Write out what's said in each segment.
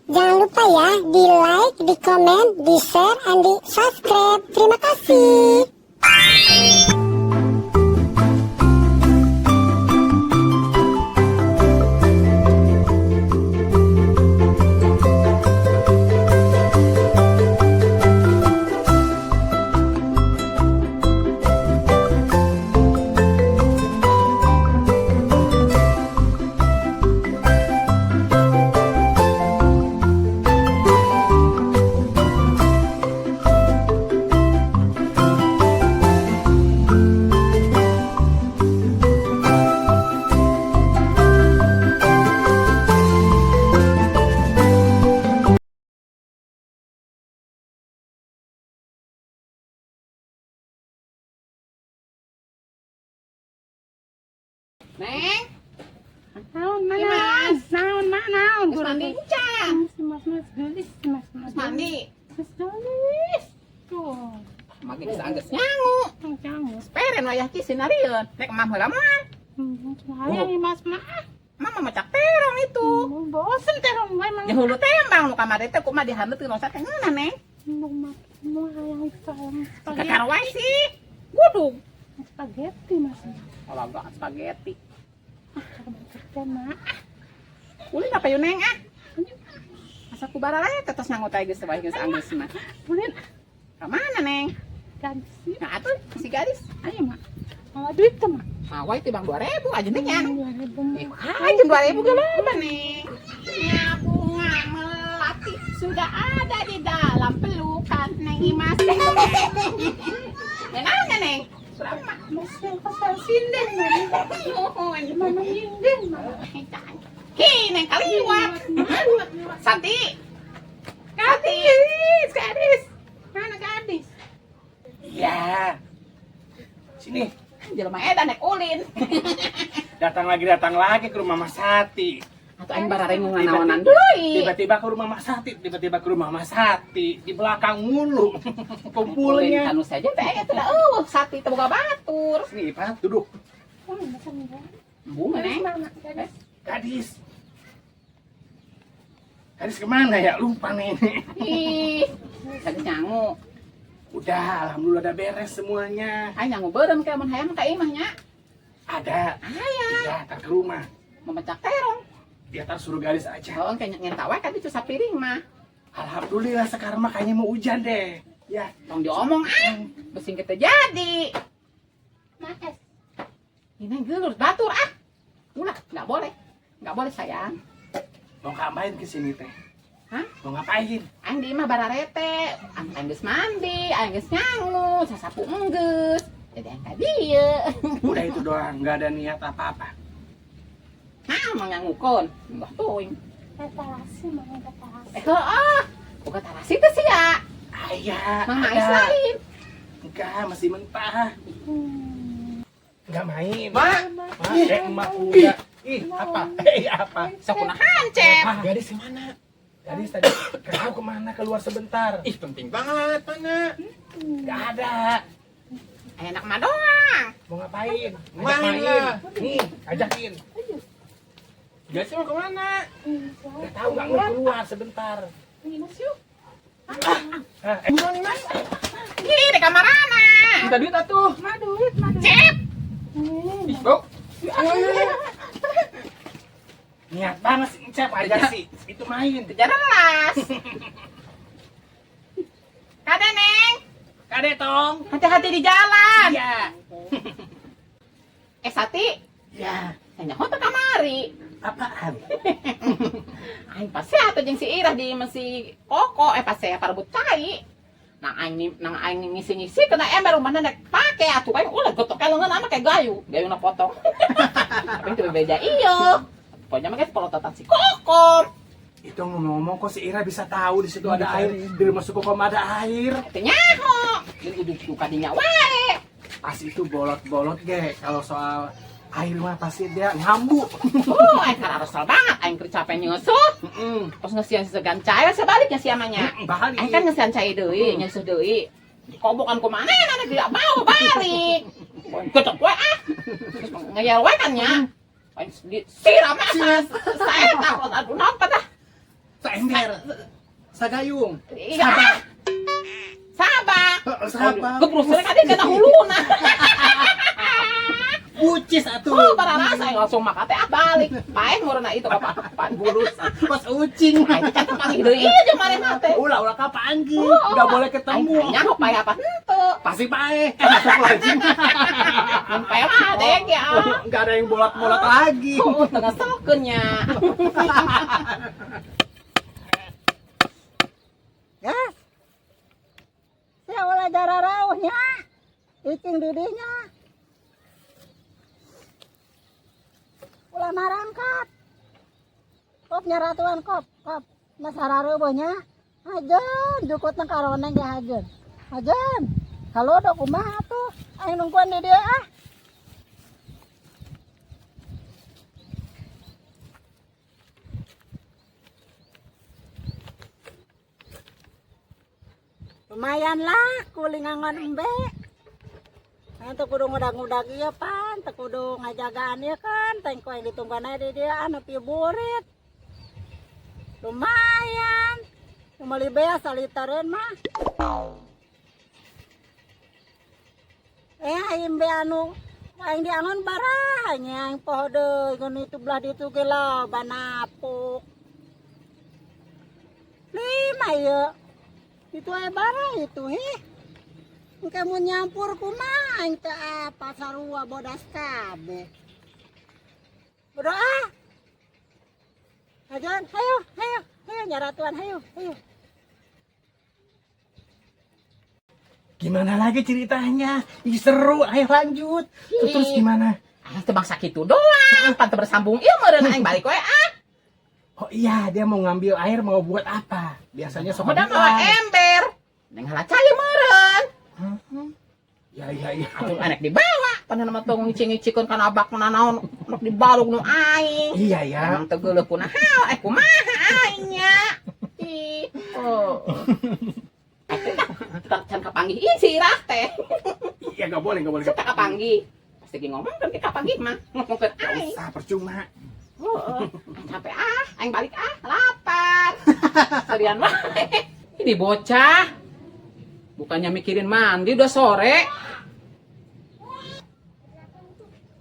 Jangan lupa ya di like, di komen, di share, and di subscribe. Terima kasih. Neng, Naon mana? Mas. Naon mana? Naon? Geus mandi encan. Mas mas gelis, mas mas. Geus mandi. Mas gelis. Tuh, Magi geus anggeus nyangu. jangan. Peren wayah ki sinarieun. Nek emam heula moal. Hayang mas mah. Mama macak terong itu. Bosen terong wae mang. Ya hulu tembang nu kamari teh kumaha dihandeut teu teh ngeunah, Neng. Mau mau hayang itu hayang spaghetti. Kakar wae sih. Gudug. Spaghetti mas. Olahraga spaghetti. Ah, coba kerja mah. Ulin apa yuk, Neng ah? Asa ku bararae teh tos nyangu teh geus wae geus anggeus mah. Ulin Ka mana, Neng? gadis. Nah, atuh si gadis. Ayo mak. Mau duit tuh mak. Mawai teh bang 2000 aja teh nya. 2000 mah. Aja 2000 ge loba, Neng. Ya, bunga melati sudah ada di dalam pelukan Neng Imas. Neng, Neng? Surama. Mas yang pasal sinden mah. Nuhun. Mana nyinden mah. Hi, Neng kaliwat. Santi. Gadis, gadis. Mana gadis? Iya. Sini, Jelema edan nek ulin. datang lagi ke rumah Mas Sati. Atuh aing bararengungan naonan deui. Tiba-tiba ke rumah Mas Sati, tiba-tiba ke rumah Mas Sati, di belakang mulu. Ulin Kumpulnya. kanu saja teh aya teh eueuh Sati teh boga batur. Sini, Pak, duduk. Oh, macam ni. Bunga Neng. Mana gadis? Gadis. Gadis kemana ya? Lupa nih. Ih, gadis nyangu. Udah, alhamdulillah udah beres semuanya. Aing nyangu beureum ke mun hayang ka imah nya. Ada. Aya, Iya, ntar ke rumah. memecak terong. Dia tar suruh gadis aja. Oh, kayaknya ngenta wae kan itu sapiring mah. Alhamdulillah sekarang mah kayaknya mau hujan deh. Ya, Tong diomong ah, besing kita jadi. Mas. Ini geulur batur ah. Ulah, nggak boleh. Nggak boleh sayang. Mau ngapain ke sini teh? Hah? Mau ngapain? Aing di imah bararete, aing geus mandi, aing geus nyangu, sasapu enggeus. Jadi aing ka dieu. Udah itu doang, nggak ada niat apa-apa. Nah, mau nyangukeun. Mbah teuing. Tarasi mah tarasi. Eh, heuh. Boga tarasi teh sia. Ayah, Mang Mais ada. lain. Enggak, masih mentah. Enggak main. Mak, Mak, emak udah. Ih, apa? Eh, apa? Sok kunahan, Cep. Ah, gadis kemana? Gadis tadi kau kemana keluar sebentar? Ih, penting banget, mana? Enggak ada. Aya anak mah doang. Mau ngapain? Ngajak Main lah. Nih, ajakin. Gadisnya mau kemana? Enggak tahu enggak mau keluar sebentar. Mas yuk. Ah, eh, Buruan nih, Mas. Ih, di kamarana. Minta duit atuh. Ma duit, ma duit. Cep. Ih, bau. Ayo, ayo, ayo. niat banget sih, Cep, ajak sih. Itu main. Jelas. Kade, Neng. Kade tong. Hati-hati di jalan. Iya. Eh, Sati, Iya. nyaho teu kamari. Apaan? Aing pasti atuh jeung si Irah di mesi Koko, eh pasti parebut cai. Nang aing nang aing ngisi-ngisi kena ember rumahna nek pake atuh aing ulah gotok lengan ama kayak gayu, gayuna potong. Tapi itu beda iyo. Pokoknya mah geus polototan si Koko. Itu ngomong-ngomong kok si Ira bisa tahu di situ ada air, di rumah suku Kokom ada air. Teu nyaho. Jeung ujug suka dinya wae. Pasti itu bolot-bolot ge kalau soal air mah pasti dia ngambu. Oh, aing kararesel banget aing keur capek nyeusuh. Heeh. Terus ngesian segan cai sebaliknya siamanya. Balik. Aing kan ngesian cai deui, nyeusuh deui. Kobokan kumaha anak tidak mau balik. Gotok wae ah. Terus ngeyel wae kan nya. Aing disiram ah. Saya takut aduh napa dah. Saember. Sagayung. Iya. Sabak. Sabak. Gebrusnya kadi kana huluna. Bucis atuh. Oh, bararasa aing langsung maka teh ah balik. Paeh meureunna itu ka pan Bulus pas ucing. Aing teh can panggih deui ieu jeung manehna teh. Ulah ulah kapan ge? Oh, Enggak boleh ketemu. Aing nyaho paeh apa henteu. Pasti paeh. Astagfirullahaladzim. Mun paeh mah dek ya. Enggak ada yang bolot-bolot lagi. Oh, tengah selkeun nya. Gas. Sia ulah jararauh nya. Icing didinya. Ulah marangkat. Kop nyaratuan kop, kop. Mas harareueuh nya. Hajeun jukutna karoneng ge hajeun. Hajeun. Halo dok kumaha atuh? Aing nungguan di dieu ah. Lumayan lah kuli ngangon embe. Aing teu kudu ngudag-ngudag ieu pan, teu kudu ngajagaan ieu kan, tengko yang ditungguan aja di dieu anu pieu burit. Lumayan. Meuli beas salitereun mah. Aing be anu aing diangon barah nya aing poho deui ngeun itu belah ditu ge loba napuk. Lima ieu. Itu aya barah itu hih. Engke mun nyampur kumaha aing teh apa sarua bodas kabeh. Berdoa. Hajan, hayo, hayo, hayo nyaratuan, hayo, hayo. Gimana lagi ceritanya? Ih, seru, ayo lanjut. Terus gimana? Aing teh bangsa kitu doang, pan teu bersambung ieu meureun aing balik we ah. Oh iya, dia mau ngambil air mau buat apa? Biasanya sok Udah mawa ember. Neng heula cai meureun. Ya ya ya. Atuh anak dibawa, pan mah tong ngicing-ngicikeun kana bak naon nuk dibaluk nu aing. Iya ya. Emang teu geuleuh kunaha, kumaha aing nya. Ih, oh. Tetap can kapanggih ieu si Irah teh. Iya enggak boleh, enggak boleh. Kita kapanggih. Pasti ge ngomong kan ke kapanggih mah. Ngomongkeun Nggak aing. usah, percuma. Heeh. Capek ah, aing balik ah, lapar. Serian mah. Ini bocah. Bukannya mikirin mandi udah sore.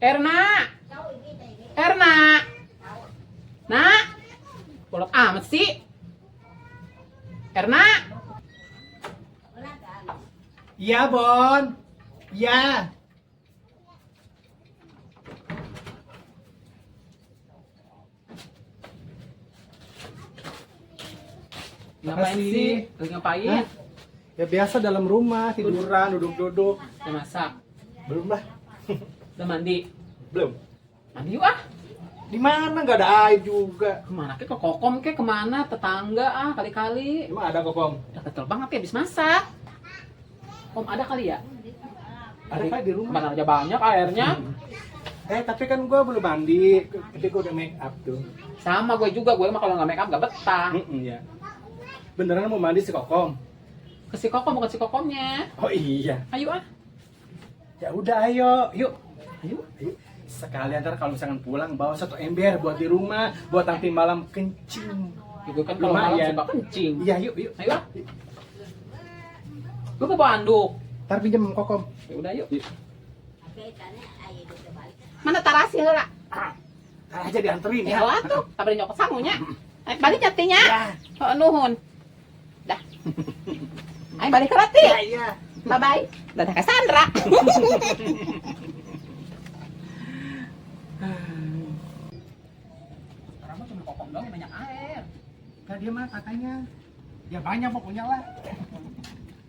Erna. Erna. Nak. Bolot amat sih. Erna. Iya, Bon. Iya. Ngapain Makasih. sih? Lagi ngapain? Hah? Ya biasa dalam rumah, tiduran, duduk-duduk. Udah masak? Belum lah. Udah mandi? Belum. Mandi yuk ah. Di mana nggak ada air juga. Kemana ke? Ke kokom ke? Kemana? Tetangga ah kali-kali. Emang ada kokom? Udah ketel banget ya habis masak. Om ada kali ya? Ada kali di rumah. Kemana aja banyak airnya. Tapi kan gua belum mandi. Tapi gua udah make up tuh. Sama gue juga, gue mah kalau nggak make up nggak betah. Ya. Beneran mau mandi si kokom? Ke si kokom, bukan si kokomnya. Oh iya. Ayo ah. Ya udah ayo, yuk. Ayo. Ayo. Sekalian ntar kalau misalkan pulang bawa satu ember buat di rumah, buat nanti malam kencing. Gue kan kalau malam Lumayan. suka kencing. Iya, yuk, yuk. Ayo ah. Gue ke bawa anduk. Ntar pinjam kokom. Ya udah yuk. Yuk. Mana tarasi heula? Ntar aja dianterin Ya ya. lah tuh, tak beri nyokot sangunya. Naik balik nyatinya. Ya. Oh, nuhun. Dah. Ayo balik ke Rati. Iya, iya. Bye bye. Dadah Cassandra. Orang mah cuma kokom doang yang banyak air. Nah, dia mah katanya. Ya banyak pokoknya lah.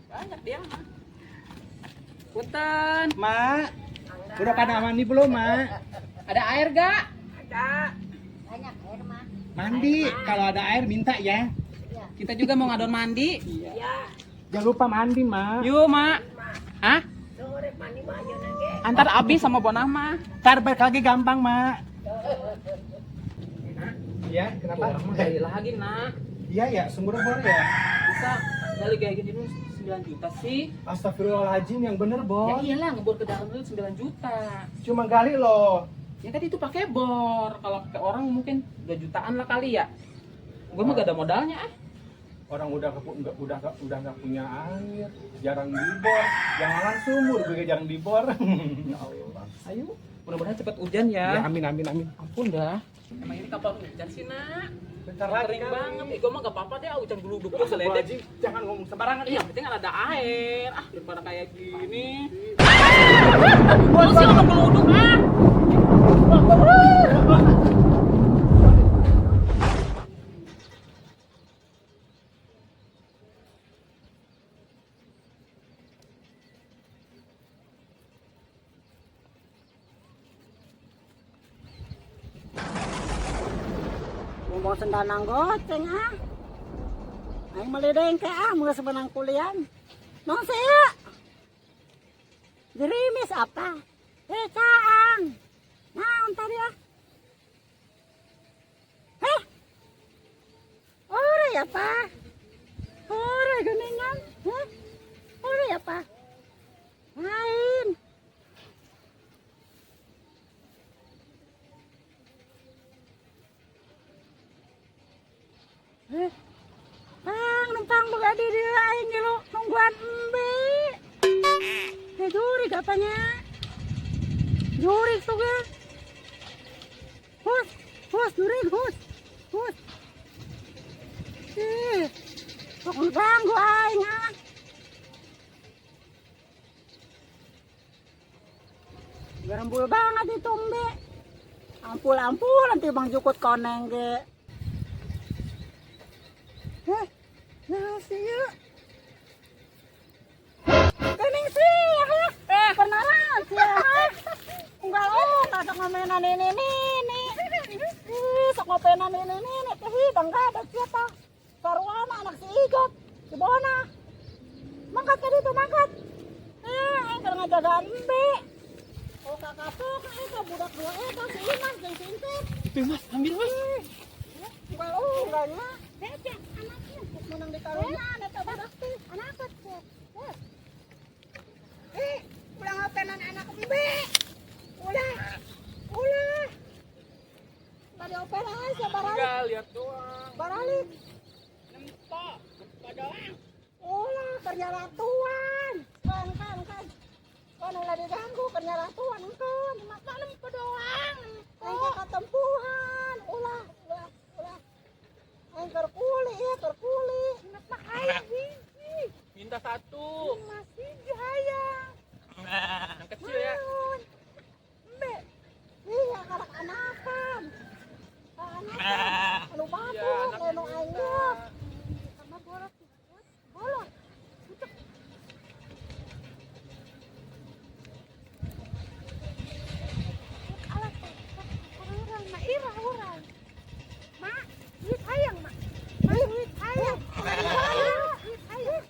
Banyak dia mah. Punten. Mak, udah pada mandi belum, Mak? Ada air gak? Banyak air mah. Mandi, kalau ada air minta ya. Kita juga mau ngadon mandi. Jangan lupa mandi, Mak. Yuk, Mak. Hah? Antar Abi sama Bonah mah. Ntar balik lagi gampang, Mak. Iya, kenapa? Orang mah gali lagi, nak. Iya ya, sumur bor ya. Bisa gali kayak gini dulu 9 juta sih. Astagfirullahaladzim, yang bener, Ya Bon. iyalah, ngebor ke dalam dulu 9 juta. Cuma gali loh. Ya tadi itu pakai bor. Kalau pakai orang mungkin 2 jutaan lah kali ya. Gua mah gak ada modalnya ah. Orang udah nggak punya air, jarang dibor. Jangan sumur, gue jarang dibor. Ya Allah. Ayo, mudah-mudahan cepat hujan ya. Ya, amin amin amin. Ampun dah. Emang ini kapan hujan sih, Nak? Bentar lagi Kering kali. banget. Ih, gua mah gak apa-apa deh, hujan geluduk Gua geledek. Haji, jangan ngomong sembarangan. Iya, yang penting kan ada air. Ah, daripada kayak gini. Lu sih ngomong geluduk ah. Ngomong sendanang goceng ah. Aing meuli dengke ah, mun sebenang kulian. Non saya. Gerimis apa? Eh caang. Naon tadi ah? Heh. Ore apa? Ore geningan. Heh. Ore apa? Lain. Eh, pang numpang boga di dieu aing ngilu nungguan embe. Eh jurig apanya? Jurig tuh ge. Hus, hus jurig hus. Hus. Ih, sok ganggu aing ah. Gerembul banget itu embe. Ampul-ampul nanti Bang Jukut koneng ge. Heh, nah sih ya. Kening sih ya. Penaran sih ya. Enggak oh, sok ngomenan ini ini. Ih, sok ngopenan ini ini teh hidang gak ada siapa. Sarwana anak si Igot, si Bona. Mangkat ke ditu mangkat. Eh, aing keur ngajagaan embe. Oh kakak tuh, eta budak dua eta si Imas jeung si Intip. Itu Mas, ambil Mas. Enggak oh, enggaknya. Beda anaknya menang di karunyaan eta budak teh. Anak teh. Eh, ulah ngopenan anak embe. Ulah. Ulah. Tadi openan aja baralik. Enggak, lihat doang. Baralik. Nempok, gempa doang. Ulah kerja latuan. Kan kan kan. Kan ulah diganggu kerja latuan engkeun. Masa nempo doang. Aing katempuhan. Ulah, ulah, ulah. Aing keur kuli ieu keur kuli. Kenapa hayang hiji? Minta satu. Masih hayang. Yang kecil ya. Naon? Embe. Iya, karak anakan. Anakan. Anu batu, Iya, anak leno aing geus. Sama bolot. Bolot. Alah, urang mah irah urang. Mak, duit hayang, Mak. Mak, duit hayang. Duit hayang.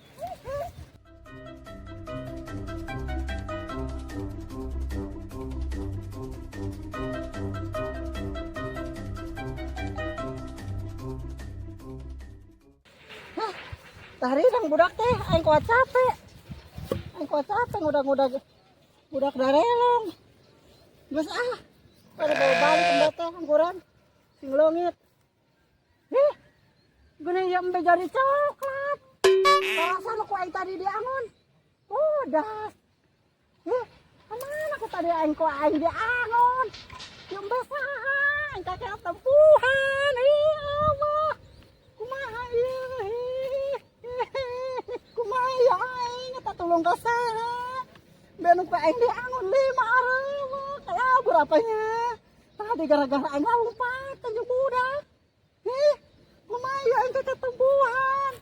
Tari dang budak teh aing kuat capek. Aing kuat capek ngudag-ngudag budak darelong. Geus ah. Pada bawa balik embe teh angguran. Sing leungit. Ih. Geuning ieu embe jadi coklat. Perasaan ku aing tadi diangon. Bodas. Ih, kemana ku tadi aing ku aing diangon? Ieu embe saha? Aing kakek tempuhan. Ih, Allah. Kumaha ieu? Kumaha ya aing eta tulung ka saha? Benu ku aing diangon 5 areueuh. Kalabur apanya? Tadi gara-gara aing lompat jeung budak. Ih, kumaha ya aing teh ketempuhan.